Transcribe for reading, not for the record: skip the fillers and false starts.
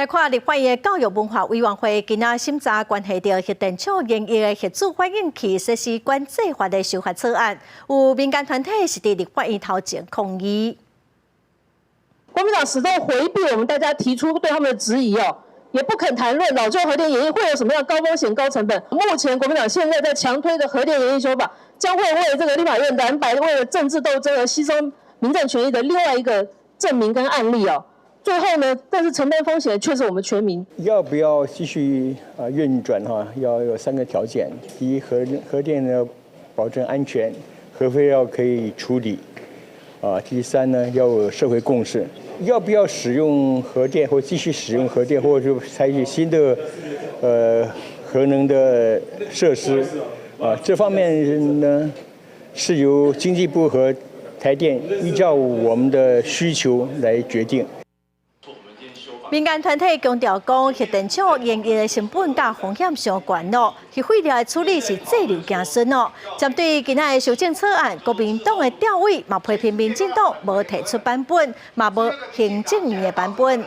來看立法院的教育文化委員會今仔審查關係著核電廠延役的核子反應器設施管制法的修法草案，有民間團體是佇立法院頭前抗議。國民黨始終迴避我們大家提出對他們的質疑哦，也不肯談論老舊核電延役會有什麼樣高風險、高成本。目前國民黨現在在強推的核電延役修法，將會為這個立法院藍白為了政治鬥爭而犧牲民眾權益的另外一個證明跟案例哦。最後呢，但是承擔風險卻是我們全民。要不要繼續啊運轉哈？要有三個條件：第一，核電呢保證安全，核廢料可以處理；啊，第三呢要有社會共識。要不要使用核電或繼續使用核電，或者是採取新的核能的設施？啊，這方面呢是由經濟部和台電依照我們的需求來決定。民間團體強調講，核電廠延役的成本佮風險傷懸咯，核廢料的處理是濟流子孫咯。針對今仔的修正草案，國民黨的趙偉嘛批評民進黨無提出版本，嘛無行政院的版本。